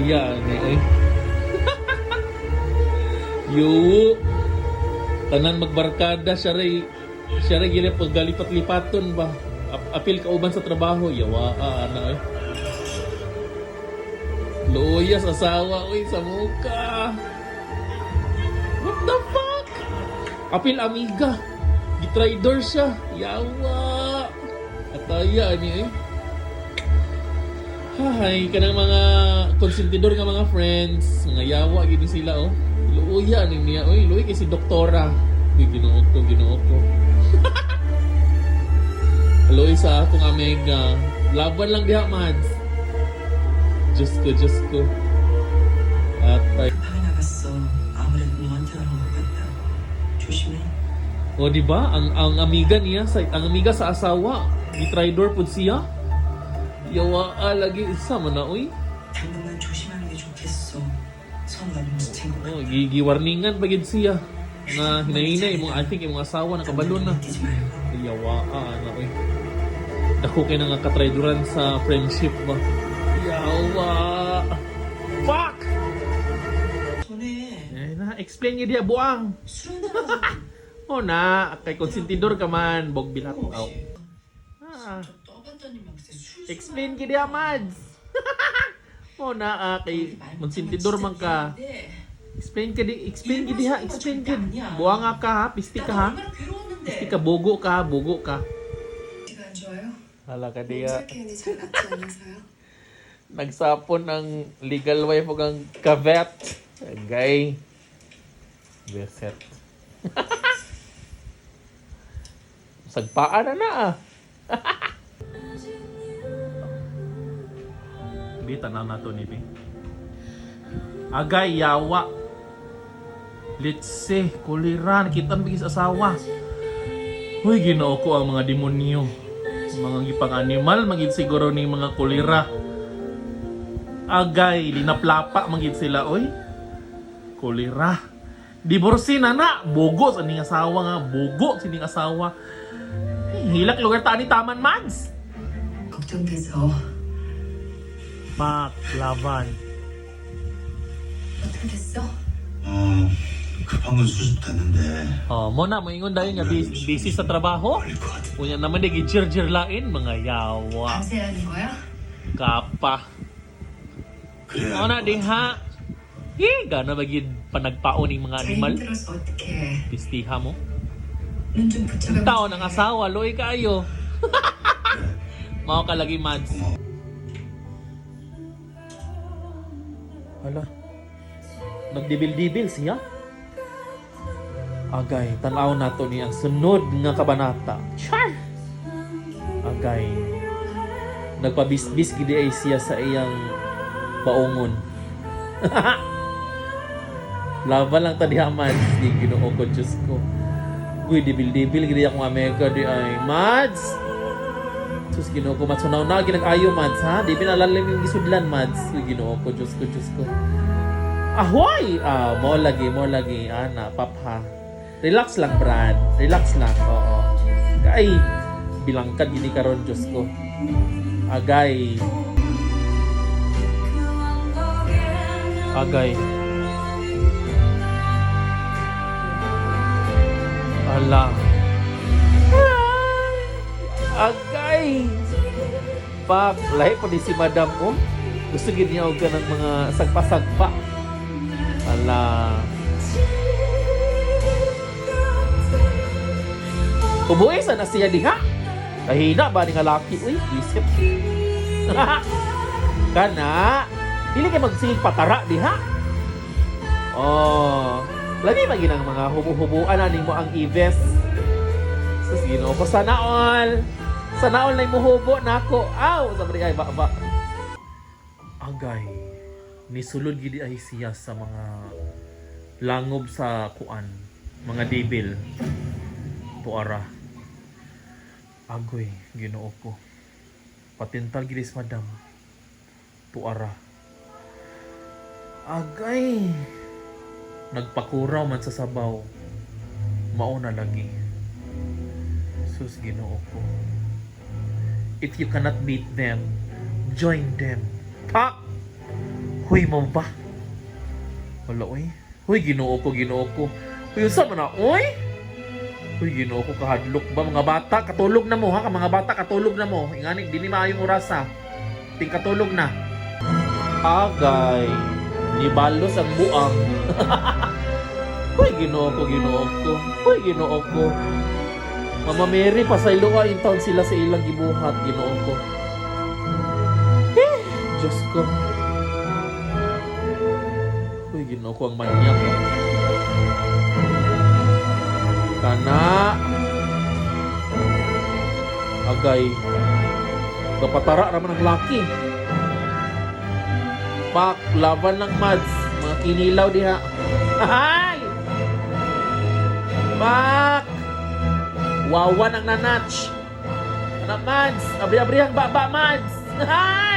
Ataya ni oy. Yo. Tanan magbarkada siya ray. Siya ray gila paggalipat-lipaton ba. Apil kauban sa trabaho. Yawa ana oy. Luya sa asawa oy sa muka. What the fuck? Apil amiga. Gitraidor siya. Yawa. Ataya ani eh. Hay, kanang mga konsentidor nga mga friends, mga yawa gini sila oh. Luuya ni niya oy, luoy kay si doktora. Uy, Ginoo ko, Ginoo ko. Luoy sa akong amiga. Laban lang diha, Mads. Diyos ko, Diyos ko. Atay. 급하게 나갔어. 아무래도 너한테 그런 것 같다. 조심해. O di ba? Ang amiga niya sa ang amiga sa asawa, gitraidor pud siya. Yawa ah, lagi isa man na oy. 당분간 조심하는 게 좋겠어. 선우가 눈치챈 것 Oh, 같다. giwarningan pa gid siya na hinahinay imong, I think imong asawa nakabalo na. 뛰지 말고. Yawa ah, na oy. Dako kay nga katraidoran sa friendship ba. Yawa. Fuck. 전에 Eh, na explain gid diha buang. 술 한잔하자고 O na kay konsentidor ka man bog bilat. Oh. 없이 Ah. 저 떠봤더니 막 글쎄 술 Explain gid diha, Mads. O na ah, kay konsentidor man ka. Explain ka di, explain gid diha, explain gid. Buang ka ha, pisti ka ha. 얼마나 괴로웠는데. Pisti ka, bugo ka, bugo ka. 어디가 안 좋아요? Hala ka diya. 몸살 기운이 잘 낫지 않아서요. Nagsapon ang legal wife ug ang kavet. Agay. Beset. Sagpaan na na ah. Bi, tanaw na to ni Bi. Agay, yawa. Litse, kuliran, kita bigis asawa. Huy, Ginoo ko ang mga demonyo. Mga gipang animal, magid siguro ni mga kulira. Agay, linaplapa magid sila, oy. Kulira. Divorce na na. Bugo sa ning asawa nga. Bugo sa ning asawa. Hilak lugar tani taman, Mads. 걱정돼서 Pak, laban. 어떻게 됐어? 어, 급한 건 수습됐는데 Oh, mo na moingon dayon nga busy sa trabaho. 걸릴 것 같은데. Unya naman di gijir-jir lain mga yawa. 밤새 하는 거야? Kapa. 그래야 Mo na 할것 diha. Eh, gana bagid panagpaon ning mga 제일 animal. 힘들어서 어떡해. Pistiha mo. 눈 좀 붙여가면서 Taon ang asawa, loy kaayo. Mao ka lagi, Mads. Hala. Nagdibil-dibil siya. Agay, tanaw nato ni ang sunod nga kabanata. Char! Agay. Nagpabisbis gid ay siya sa iyang baongon. Laban lang ta diha, Mads. Di Ginoo ko, Diyos ko. Uy, dibil-dibil gid akong amega di ay. Mads! Sus, Ginoo ko, Mads. Hunaw na, ginag-ayo, Mads, ha? Di pinalalim yung gisudlan, Mads. Uy, Ginoo ko, Diyos ko, Diyos ko. Ahoy! Ah, mo lagi, mo lagi. Ana, papha. Relax lang, Brad. Relax lang, oo. Ay, bilangkad gini karon, Diyos ko. Agay. Agay. Ala. Agay! Pak, lahi pa di si Madam oh. Gusto gid niya og kanang mga sagpa-sagpa. Ala. Tubuhi sa na siya diha. Kahina ba ni nga laki uy, isip. Kana, dili kay magsigig patara diha. Oh, lagi ba ginang mga hubo-hubuan na nimo ang Ives. Sus, Ginoo ko sana all. Sana all na imuhubo nako. Aw, sabi ay ba ba. Agay, nisulod gid ay siya sa mga langob sa kuan, mga debil. Tuara. Agoy, Ginoo ko. Patintal gid is madam. Tuara. Agay. Nagpakuraw man sa sabaw. Mao na lagi. Sus, Ginoo ko. If you cannot beat them, join them. Pak! Huy, mo ba? Wala, oy. Huy, Ginoo ko, Ginoo ko. Huy, unsa man na, oy? Uy, Ginoo ko, kahadlok ba mga bata? Katulog na mo ha, ka mga bata, katulog na mo. Ingani, di ni maayong oras ha. Ting katulog na. Agay, nibalos ang buang. Uy, Ginoo ko, Ginoo ko. Uy, Ginoo ko. Mama Mary, pasayloa in town sila sa ilang gibuhat, Ginoo ko. Eh, Diyos ko. Uy, Ginoo ko ang manyak. Kana. Agay. Kapatara naman ang laki. Pak, laban ng Mads. Mga kinilaw diha. Ay! Pak! Wawan ang nanatch. Anak Mads! Abri-abrihang baba, Mads! Ay!